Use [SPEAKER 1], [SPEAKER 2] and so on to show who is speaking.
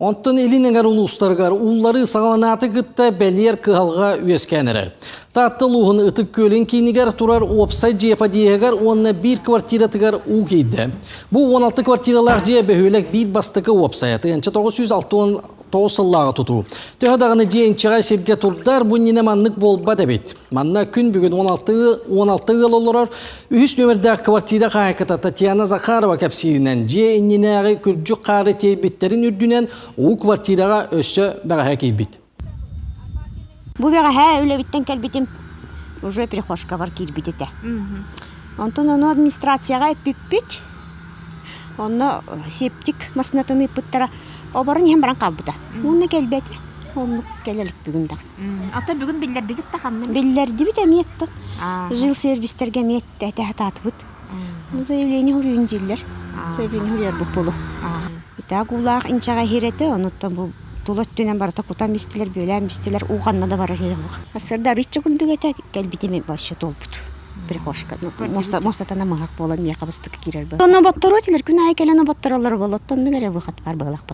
[SPEAKER 1] Онтон илин эҥэр улуустарыгар уулларыы саҕаланааты кытта бэлиэр кыһалҕа үөскээн эрэр. Таатта улууһун Ытык Күөлүн киинигэр турар уопсай дьиэ подъеһыгар уонна биир квартиратыгар уу киирдэ. Бу 16 квартиралаах дьиэ бөһүөлэк биир бастакы уопсайа 1969 сыллааҕы тутуу. Төһө даҕаны дьиэ инчэҕэй сиргэ турдар, бу иннинэ маннык буолбат эбит. Манна күн бүгүн 16, 16 ыал олорор. Үһүс нүөмэрдээх квартира хаһаайката Татьяна Захарова кэпсииринэн, дьиэ иннинээҕи күрдьүк хаары тиэйбиттэрин үрдүнэн уу квартираҕа өссө бэҕэһээ киирбит.
[SPEAKER 2] Бу бэҕэһээ үлэбиттэн кэлбитим уже прихожкабар киирбит этэ. Онтон ону администрацияҕа эппиппит. Онно септик массыынатын ыыппыттара. Оборон иһэн баран хаалбыта. Уонна кэлбэтэ. Оннук кэлэ илик бүгүн да.
[SPEAKER 3] Ата бүгүн биллэрдигит да ханна?
[SPEAKER 2] Биллэрдибит эмиэ оттон. Жилсервистэргэ эмиэ этэ сатаатыбыт. Заявление суруйун дииллэр. Заявление суруйарбыт буолуо. Итак, уулаах инчэҕэ иһир этэ, онуттан бу тула өттүнэн барыта кутан бистилэр, бүөлээн бистилэр, уу ханна да барар иһирэ суох. Сарсыарда арыычча курдук этэ, кэлбитим вообще туолбут. Прихожка. Муостатан амыһах буолан миэхэ бастакы киирэр. Онно ботторуо этилэр, күн аайы кэлэн оботтороллор болоттоннук эрэ выход бар быһылахпыт.